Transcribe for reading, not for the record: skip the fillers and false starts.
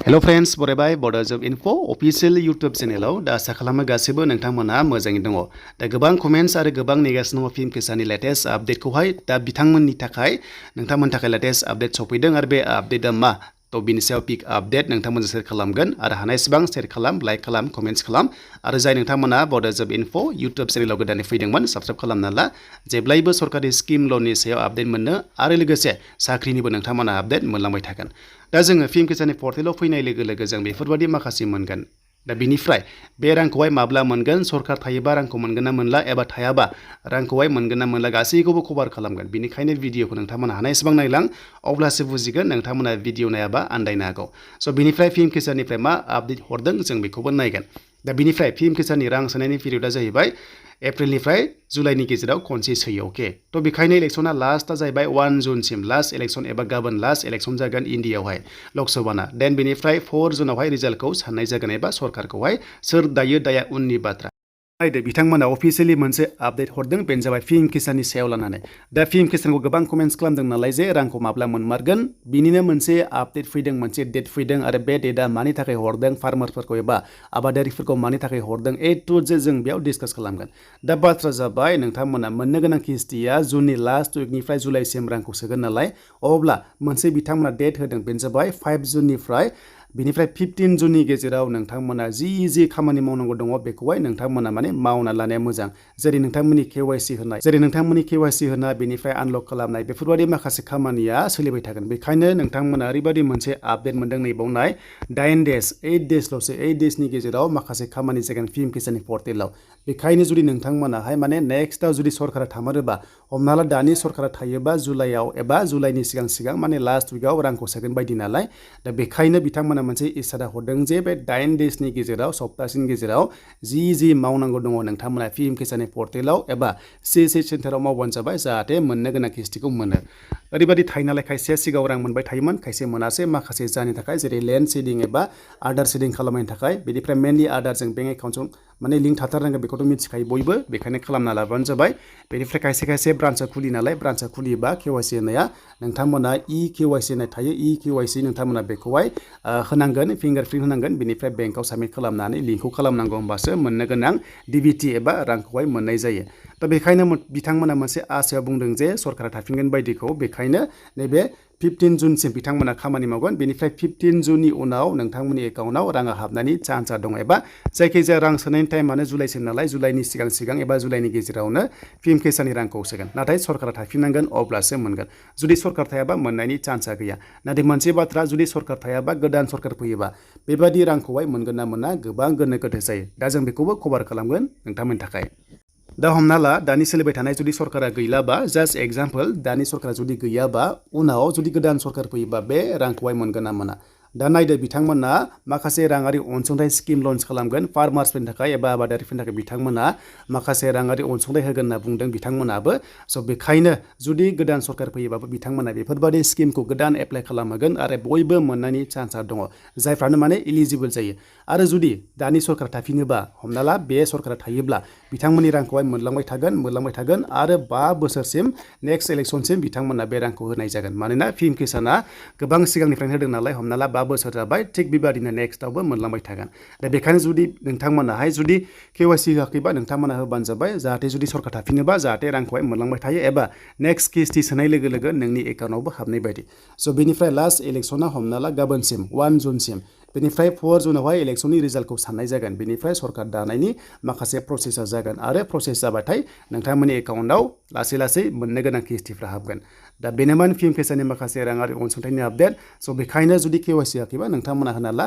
hello friends बरायबाय बडो जब info official YouTube चेनेलाव दा आसा खालामो गासिबो नोंथांमोना मोजाङै दङ दा गोबां कमेन्ट्स आरो गोबां नेगासिनो दङ फिल्म किसाननि लेटेस्ट आपडेटखौहाय दा बिथांमोननि थाखाय नोंथांमोननि थाखाय लेटेस्ट आपडेट सफैदों आरो बे आपडेटआ मा तो बिनि सायाव पिक आपडेट नोंथांमोनजों शेयार खालामगोन आरो हानायसेबां शेयार खालाम लाइक खालाम कमेन्ट्स खालाम आरो जाय नोंथांमोना बडो जब इनफो यूट्यूब चेनेलाव गोदानै फैदोंमोन साबस्क्राइब खालामना ला जेब्लायबो सरकारि स्किम लननि सायाव आपडेट मोननो आरो लोगोसे साख्रिनिबो नोंथांमोना आपडेट मोनलांबाय थागोन दा जोङो फिल्म किसाननि पर्टेलाव फैनाय लोगो लोगो जों बेफोरबायदि माखासे मोनगोन दा बिनिफ्राय बे रांखौहाय माब्ला मोनगोन सरकार थायोबा रांखौ मोनगोन ना मोनला एबा थायाबा रांखौहाय मोनगोन ना मोनला गासैखौबो कभार खालामगोन बिनिखायनो भिडिअखौ नोंथांमोना हानायसेबां नायलां अब्लासो बुजिगोन नोंथांमोना भिडिअ नायाबा आन्दायनो हागौ स' बिनिफ्राय फिल्म किसाननिफ्राय मा आपडेट हरदों जों बेखौबो नायगोन दा बिनिफ्राय फिल्म किसाननि रां सोनायनि पिरियडआ जाहैबाय एप्रिलनिफ्राय जुलाइनि गेजेराव खनसे सोयो अके थ' बेखायनो इलेक्सना लास्टआ जाहैबाय 1 जुनसिम लास्ट इलेक्सन एबा गाबोन लास्ट इलेक्सन जागोन इन्डियायावहाय लकसभाना देन बेनिफ्राय 4 जुनावहाय रिजाल्टखौ साननाय जागोन एबा सरकारखौहाय सोर दायो दाया उननि बाथ्रा नायदो बिथांमोना अफिसियेलि मोनसे आपडेट हरदों बेनो जाबाय फिल्म किसाननि सायाव लानानै दा फिल्म किसानखौ गोबां कमेन्ट्स खालामदों नालाय जे रांखौ माब्ला मोनमारगोन बिनिनो मोनसे आपडेट फैदों मोनसे डेट फैदों आरो बे डेटआ मानि थाखाय हरदों फार्मारफोरखौ एबा आबादारिफोरखौ मानि थाखाय हरदों ए टु जे जों बेयाव डिसकास खालामगोन दा बाथ्रा जाबाय नोंथांमोना मोननो गोनां किस्तिया जुननि लास्ट उइकनिफ्राय जुलाइसिम रांखौ सोगोन नालाय अब्ला मोनसे बिथांमोना डेट होदों बेनो जाबाय 5 जुननिफ्राय बिनिफ्राय 15 जुननि गेजेराव नोंथांमोना जि खामानि मावनांगौ दङ बेखौहाय नोंथांमोना माने मावना लानाया मोजां जेरै नोंथांमोननि केवाइसि होनाय बेनिफ्राय आनलक खालामनाय बेफोरबायदि माखासे खामानिया सोलिबाय थागोन बेखायनो नोंथांमोना ओरैबायदि मोनसे आपडेट मोनदों नैबावनाय 8 डेजल'सो 8 डेजनि गेजेराव माखासे खामानि जागोन फिल्म किसाननि पर्टेलाव बेखायनो जुदि नोंथांमोनाहाय माने नेक्स्टआव जुदि सरकारा थामारोबा हमना ला दानि सरकारा थायोबा जुलाइआव एबा जुलाइनि सिगां माने लास्ट उइकआव रांखौ सोगोन बायदि नालाय दा बेखायनो बिथांमोना मोनसे इसारा हरदों जे बे 8 डेजनि गेजेराव सप्तासेनि गेजेराव जि मावनांगौ दङ नोंथांमोना फिल्म किसाननि पर्टेलाव एबा CSC सेन्टाराव मावबानो जाबाय जाहाथे मोननो गोनां किस्तिखौ मोनो ओरैबायदि थायो नालाय खायसेया सिगाङाव रां मोनबाय थायोमोन खायसे मोनासै माखासे जानि थाखाय जेरै लेन्ड सेडिं एबा आदार सेडिं खालामनायनि थाखाय बेनिफ्राय मेनलि आदारजों बेंक एकाउन्टजों माने लिंक थाथारनांगोन बेखौथ' मिथिखायो बयबो बेखायनो खालामना लाबानो जाबाय बेनिफ्राय खायसे ब्रान्चआ खुलियो नालाय ब्रान्चआ खुलियोबा केवाइसि होनाया नोंथांमोना केवाइसि होनाय थायो केवाइसि नोंथांमोना बेखौहाय होनांगोन फिंगारप्रिन्ट होनांगोन बेनिफ्राय बेंकआव साबमिट खालामनानै लिंकखौ खालामनांगौ होमबासो मोननो गोनां डिबिटि एबा रांखौहाय मोननाय जायो दा बेखायनो बिथांमोना मोनसे आसायाव बुंदों जे सरकारा थाफिनगोन बायदिखौ बेखायनो नैबे 15 जुनसिम बिथांमोना खामानि मावगोन बेनिफ्राय 15 जुननि उनाव नोंथांमोननि एकाउन्टआव राङा हाबनायनि चान्सआ दङ एबा जायखिजाया रां सोनायनि टाइमानो जुलाइसिम नालाय जुलाइनि सिगां एबा जुलाइनि गेजेरावनो फिल्म किसाननि रांखौ सोगोन नाथाय सरकारा थाफिननांगोन अब्लासो मोनगोन जुदि सरकार थायाबा मोननायनि चान्सआ गैया नाथाय मोनसे बाथ्रा जुदि सरकार थायाबा गोदान सरकार फैयोबा बेबायदि रांखौहाय मोनगोन ना मोना गोबां गोनो गोथो जायो दा जों बेखौबो कभार खालामगोन नोंथांमोननि थाखाय दा हमना ला दानि सोलिबाय थानाय जुदि सरकारा गैलाबा जास्ट एग्जाम्पल दानि सरकारा जुदि गैयाबा उनाव जुदि गोदान सरकार फैयोबा बे रांखौहाय मोनगोन ना मोना दा नायदो बिथांमोना माखासे राङारि अनसुंथाइ स्किम लन्च खालामगोन फार्मार्सफोरनि थाखाय एबा आबादारिफोरनि थाखाय बिथांमोना माखासे राङारि अनसुंथाइ होगोन होनना बुंदों बिथांमोनाबो स' बेखायनो जुदि गोदान सरकार फैयोबाबो बिथांमोना बेफोरबायदि स्किमखौ गोदान एप्लाइ खालामहोगोन आरो बयबो मोननायनि चान्सआ दङ जायफ्रानो माने इलिजिबोल जायो आरो जुदि दानि सरकार थाफिनोबा हमना ला बे सरकारा थायोब्ला बिथांमोननि रांखौहाय मोनलांबाय थागोन आरो 5 बोसोरसिम नेक्स्ट इलेक्सनसिम बिथांमोना बे रांखौ होनाय जागोन मानोना फिल्म किसाना गोबां सिगांनिफ्रायनो होदों नालाय हमना ला 5 बोसोर जाबाय थिग बेबादिनो नेक्स्टआवबो मोनलांबाय थागोन दा बेखायनो जुदि नोंथांमोनाहाय जुदि केवाइसि होआखैबा नोंथांमोना होबानो जाबाय जाहाथे जुदि सरकार थाफिनोबा जाहाथे रांखौहाय मोनलांबाय थायो एबा नेक्स्ट किस्ति सोनाय लोगो लोगो नोंनि एकाउन्टआवबो हाबनाय बायदि स' बेनिफ्राय लास्ट इलेक्सना हमना ला गाबोनसिम 1 जुनसिम बेनिफ्राय 4 जुनावहाय इलेक्सननि रिजाल्टखौ साननाय जागोन बेनिफ्राय सरकार दानायनि माखासे प्रसेसा जागोन आरो प्रसेस जाबाथाय नोंथांमोननि एकाउन्टआव लासै मोननो गोनां किस्तिफ्रा हाबगोन दा बेनोमोन फिल्म किसाननि माखासे राङारि अनसुंथाइनि आपडेट स' बेखायनो जुदि केवाइसि होआखैबा नोंथांमोना होना ला